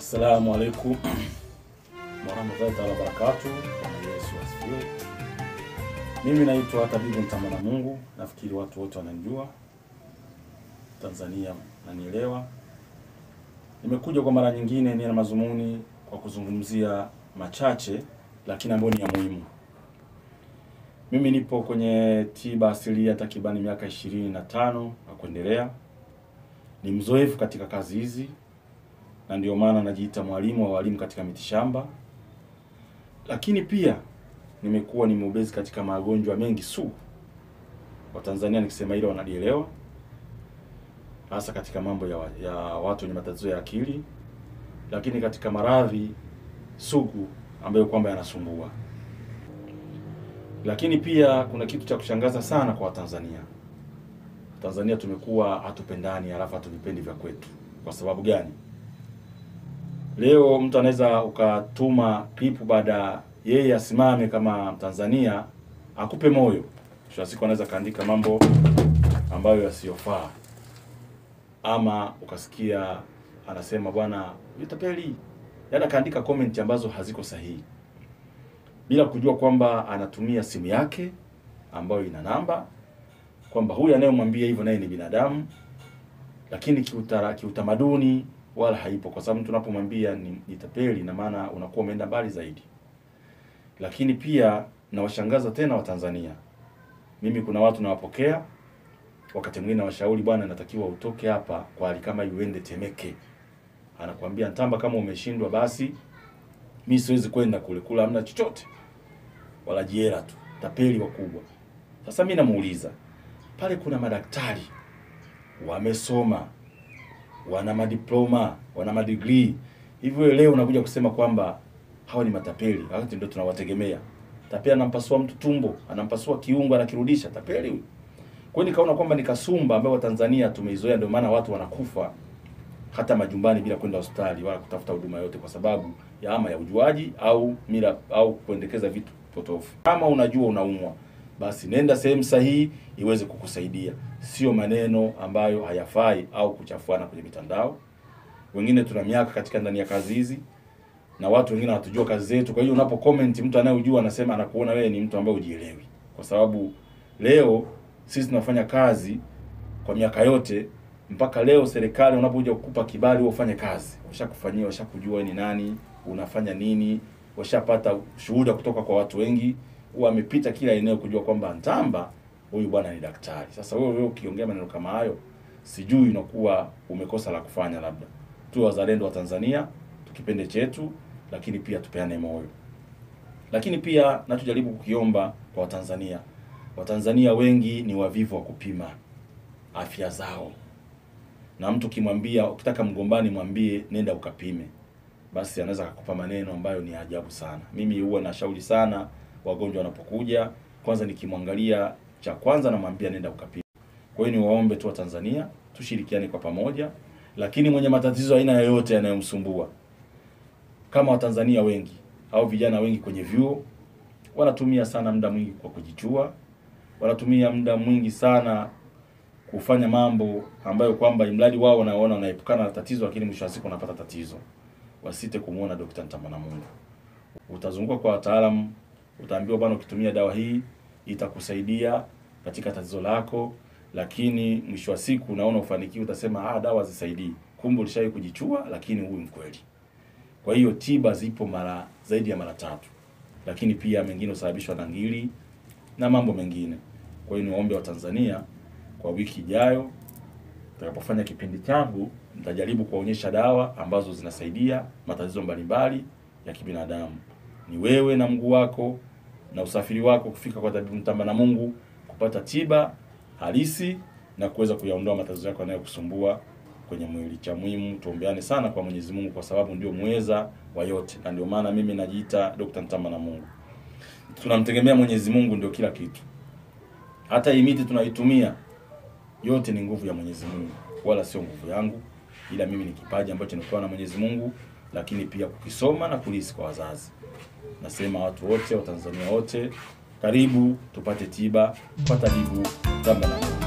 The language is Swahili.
Assalamu alaikum warahmatullahi taala wabarakatuh. Bwana Yesu asifiwe. Mimi naitwa Tabibu Ntamwana Mungu. Nafikiri watu wote wananijua Tanzania, nanielewa. Nimekuja kwa mara nyingine, nina mazumuni kwa kuzungumzia machache lakini ambayo ni ya muhimu. Mimi nipo kwenye tiba asilia takribani miaka 25 na kuendelea. Ni mzoefu katika kazi hizi na ndio maana najiita mwalimu wa walimu katika mitishamba. Lakini pia nimekuwa ni mbobezi katika magonjwa mengi sugu. Watanzania nikisema hilo wananielewa. Hasa katika mambo ya watu wenye matatizo ya akili, lakini katika maradhi sugu ambayo kwamba yanasumbua. Lakini pia kuna kitu cha kushangaza sana kwa Watanzania. Tanzania tumekuwa hatupendani, halafu hatuvipendi vya kwetu. Kwa sababu gani? Leo mtu anaweza ukatuma clip baada yeye asimame kama Mtanzania akupe moyo. Mwisho wa siku anaweza kaandika mambo ambayo yasiyofaa. Ama ukasikia anasema bwana yutapeli. Yaani kaandika comment ambazo haziko sahihi. Bila kujua kwamba anatumia simu yake ambayo ina namba, kwamba huyu anayemwambia hivyo naye ni binadamu, lakini kiutamaduni wala haipo, kwa sababu mtu unapomwambia ni tapeli na maana unakuwa umeenda mbali zaidi. Lakini pia nawashangaza tena Watanzania. Mimi kuna watu nawapokea, wakati mwingine nawashauri bwana, natakiwa utoke hapa kwa hali kama uende Temeke. Anakuambia Ntamba, kama umeshindwa basi mimi siwezi kwenda kule, kula hamna chochote wala jela tu, tapeli wakubwa. Sasa mimi namuuliza, pale kuna madaktari wamesoma, wana madiploma, wana madegree, hivyo leo unakuja kusema kwamba hawa ni matapeli wakati ndio tunawategemea? Tapeli anampasua mtu tumbo, anampasua kiungo, anakirudisha. Tapeli huyu. Kwa hiyo nikaona kwamba ni kasumba ambayo Tanzania tumeizoea, ndio maana watu wanakufa hata majumbani bila kwenda hospitali wala kutafuta huduma yote, kwa sababu ya ama ya ujuaji au mila au kuendekeza vitu potofu. Kama unajua unaumwa, basi nenda sehemu sahihi iweze kukusaidia, sio maneno ambayo hayafai au kuchafuana kwenye mitandao. Wengine tuna miaka katika ndani ya kazi hizi na watu wengine hawatujua kazi zetu. Kwa hiyo unapo comment mtu anayejua anasema, anakuona wewe ni mtu ambaye hujielewi. Kwa sababu leo sisi tunafanya kazi kwa miaka yote mpaka leo serikali unapokuja kukupa kibali wewe ufanye kazi, washakufanyia, washakujua ni nani, unafanya nini, washapata shuhuda kutoka kwa watu wengi, wamepita kila eneo kujua kwamba Ntamba huyu bwana ni daktari. Sasa wewe ukiongea maneno kama hayo, sijui unakuwa umekosa la kufanya. Labda tu wazalendo wa Tanzania tukipende chetu, lakini pia tupeane moyo. Lakini pia nachojaribu kukiomba kwa Watanzania, Watanzania wengi ni wavivu wa kupima afya zao. Na mtu kimwambia ukitaka mgombani mwambie nenda ukapime, basi anaweza kukupa maneno ambayo ni ajabu sana. Mimi huwa nashauri sana wagonjwa wanapokuja, kwanza nikimwangalia cha kwanza namwambia nenda ukapime. Kwa hiyo niwaombe tu Watanzania tushirikiane kwa pamoja, lakini mwenye matatizo aina yoyote yanayomsumbua, kama Watanzania wengi au vijana wengi kwenye vyuo wanatumia sana muda mwingi kwa kujichua, wanatumia muda mwingi sana kufanya mambo ambayo kwamba imradi wao wanaona wanaepukana na tatizo, lakini mwisho wa siku wanapata tatizo. Wasite kumuona Dr. Ntamwana Mungu. Utazunguka kwa wataalamu, utaambiwa bwana, ukitumia dawa hii itakusaidia katika tatizo lako, lakini mwisho wa siku unaona ufanikiwe, utasema dawa hazisaidii. Kumbe ulishawahi kujichua, lakini huyu mkweli. Kwa hiyo tiba zipo mara zaidi ya mara tatu, lakini pia mengine husababishwa na ngiri na mambo mengine. Kwa hiyo niwaombe wa Tanzania, kwa wiki ijayo nitakapofanya kipindi changu nitajaribu kuwaonyesha dawa ambazo zinasaidia matatizo mbalimbali ya kibinadamu. Ni wewe na mguu wako na usafiri wako kufika kwa Tabibu Ntamwana Mungu kupata tiba halisi na kuweza kuyaondoa matatizo yako yanayokusumbua kwenye mwili. Cha muhimu tuombeane sana kwa Mwenyezi Mungu, kwa sababu ndio muweza wa yote, na ndio maana mimi najiita Dr. Ntamwana Mungu. Tunamtegemea Mwenyezi Mungu, ndio kila kitu. Hata hii miti tunaitumia yote ni nguvu ya Mwenyezi Mungu, wala sio nguvu yangu, ila mimi ni kipaji ambacho nimepewa na Mwenyezi Mungu, lakini pia kukisoma na kulisi kwa wazazi. Nasema watu wote, Watanzania wote, karibu tupate tiba kwa Tabibu Ntamwana Mungu.